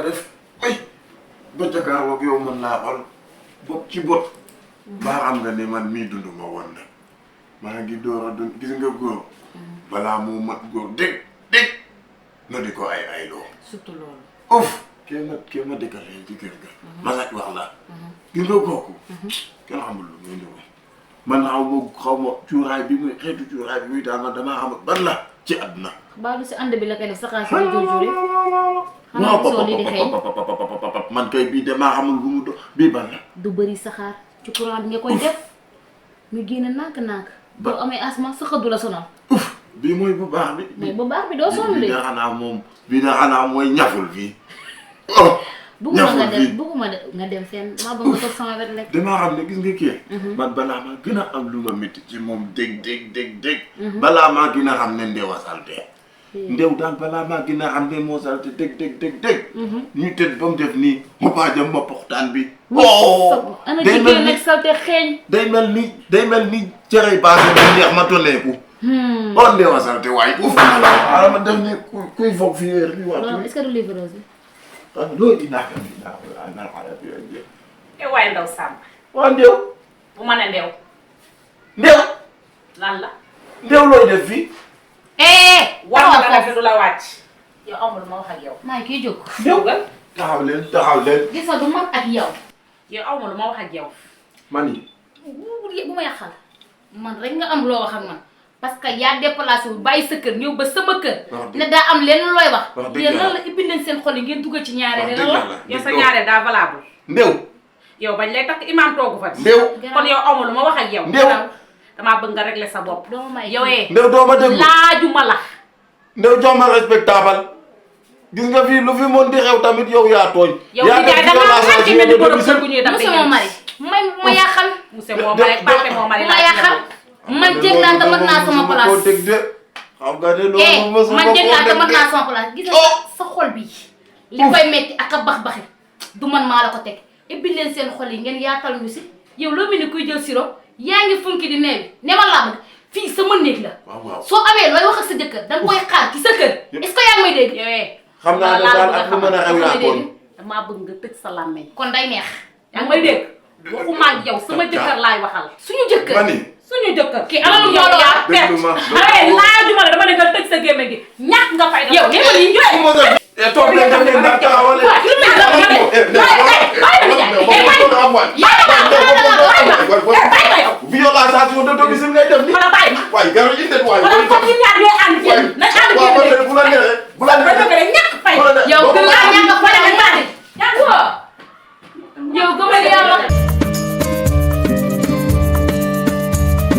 la def ay ba jakaaroo ak yow mën laa xool bot ci bot baa xam nga ne man mii dund ma woon nag maa ngi door a dund gis nga góor balaa mu mat góor dégg na di ko ay loo surtout loolu ouf kee ma dëkkalee ci kër ga ma laaj wax la gis nga kooku kenn xamul lu muy ñëw man xaw ma cuuraay bi muy xeetu cuuraay bi muy daal man damaa xamul ban la ci àdduna baalu si ànd bi la koy def saxaar si la jurjure man kay bii damaa xamul lu mu do bii ban la du bëri saxaar ci courant bi nga koy def ñu génn nànk-nànk boo amee asma sa xëddu la sonal bii mooy bu baax bi mais bu baax bi doo sonn de bii da xanaa moom bii da xanaa mooy ñaful fii bugguma nga dem fenn maa bëgg nga toog sama wet rek damaa xam ne gis nga kii man balaa maa gën a am lu ma métti ci moom dégg balaa maa gën a xam ne Ndéw a salte Ndéw daal balaa maa gën a xam ne moo salte dégg ñu tëdd ba mu def nii mu paajam ma poxtaan bi ana jigéen nag salte xeeñ day mel ni cere baase bi neex ma toleeku Ndéw a salte waaye uf ma def ni kuy foog fi heure bi waxtu est-ce que du livreuse bi loolu dinaa xale bi yooyu waaye Ndaw Samba waa Ndéw bu ma ne Ndéw lan la Ndéw looy def fii war nga la fi du la wàcc yow amul ma wax ak yow maa kii jóg jógal taxaw leen gis nga du man ak yow yow amul ma wax ak yow mani bu ma yàqal man rek nga am loo wax ak man parce que yaa déplacé wu bàyyi sa kër ñëw ba sama kër ne daa am lenn looy wax yéen lan la ibbi leen seen xol yi ngeen duggal ci ñaareel lan la yow sa ñaareel daa valable Ndéw yow bañ lay takk imaam toogu fa Ndéw kon yow amul ma wax ak yow Ndéw damaa bëgg nga régler sa bopp yow Ndéw doo ma déglu laajuma la Ndéw jox ma respectable gis nga fii lu fi mën di xew tamit yow yaa tooñ yaa def ci relation ci benn borom kër gu ñuy def monsieur moo mari ma yàqal monsieur moo mari Pape moo mari ma yàqal man jëg laa te mën naa sama place dégg de xam nga de loolu man jëg laa te mën naa sama place gis nga sa xol bi li koy metti ak a bax-baxi du man maa la ko teg ibbi leen seen xol yi ngeen yaatal ñu si yow loo mel ni kuy jël sirop yaa ngi funki di neewi ne ma laa bëgg fii sama néeg la soo amee looy wax ak sa jëkkër danga koy xaar ci sa kër est-ce que yaa ngi may dégg xam naa ne daal ak lu mën a xew yaa tooñ damaa bëgg nga tëj sa làmmeñ kon day neex yaa ngi may dégg waxuma ak yow sama jëkkër laay waxal suñu jëkkër suñu jëkkër kii alalu mbooloo yaa perte laajuma la dama ne nga tëj sa gémmiñ gi ñàkk nga fay yow ne ma lii ñëwee toog leen def leen daan taxawale viol